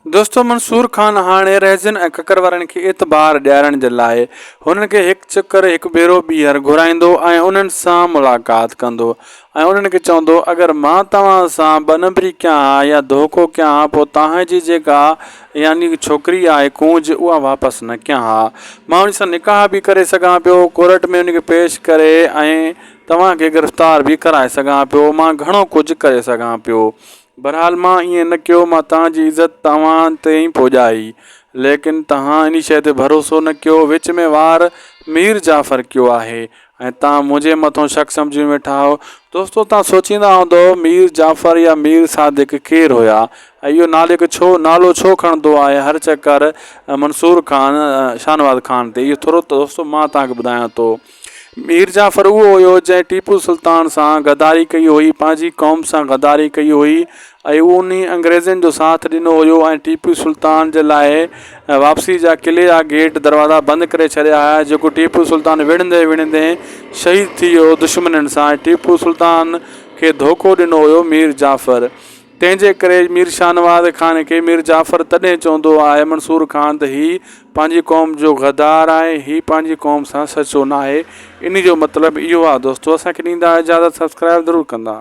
دوستو منصور خان هاڻي رهزن ۽ ڪڪر وارن کي اعتبار ڏيارڻ جي لاء هنن کي هڪ چڪر هڪ ڀيرو ٻيهر گهرائيندو ۽ انهن سان ملاقات ڪندو ۽ انهن کي چوندو اگر مان توهان سان ٻه نمبري ڪيان ها يا ڌوڪو ڪيان ها پوء توهان جي جيڪا يعني ڇوڪري آهي ڪونج اها واپس نه ڪيان ها مان ان سان نڪاح به ڪري سگهان پيو ڪورٽ ۾ ان کي پيش ڪري ۽ توهان کي گرفتار به ڪرائي سگهان پيو مان گهڻو ڪجهه ڪري سگهان پيو بھرحال مان ائين نه ڪيو، مان توھان جي عزت توھان تي ئي پڄائي، ليڪن توھان انھي شيء تي ڀروسو نه ڪيو، وچ ۾ وار مير جعفر ڪيو آھي ۽ توھان منھنجي مٿو شڪ سمجھي ويٺا آھيو. دوستو توھان سوچيندا ھوندؤ مير جعفر يا مير صادق ڪير ھيا ۽ اھو نالي ڇو نالو ڇو کڻندو آھي ھر چڪر منصور خان شاھنواز خان تي اھو ٿورو دوستو مان توھان کي ٻڌايان ٿو. مير جعفر اهو هيو جنهن ٽيپو سلطان سان غداري ڪئي هئي، پنهنجي قوم سان غداري ڪئي هئي ۽ انهي انگريزن جو ساٿ ڏنو هيو ۽ ٽيپو سلطان جي لاء واپسي جا قلعي جا گيٽ دروازا بند ڪري ڇڏيا هيا جيڪو ٽيپو سلطان وڙهندي وڙهندي شهيد ٿي ويو دشمنن سان ۽ ٽيپو سلطان کي ڌوڪو ڏنو هيو مير جعفر تنهن جي ڪري مير شاهنواز خان کي مير جعفر تڏهن چوندو آهي منصور خان ته هي پنهنجي قوم جو غدار آهي هي پنهنجي قوم سان سچو ناهي انهي جو مطلب اهو آهي دوستو اسان کي ڏيندا اجازت سبسڪرائب ضرور ڪندا.